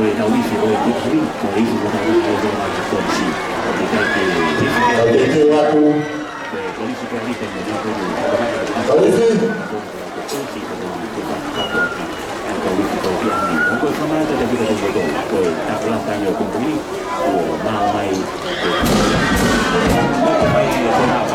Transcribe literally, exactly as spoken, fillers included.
Tau isi ko e tiki, tau isi ko e tau isi ko e tau isi. ʻOku ʻikai ke, ʻoku ʻikai ke ʻoatu. Tau isi. Ko e kamata te fika te moto, ko e takulata ni ʻo e kupu ni, ʻo maʻu mai, ʻo maʻu mai,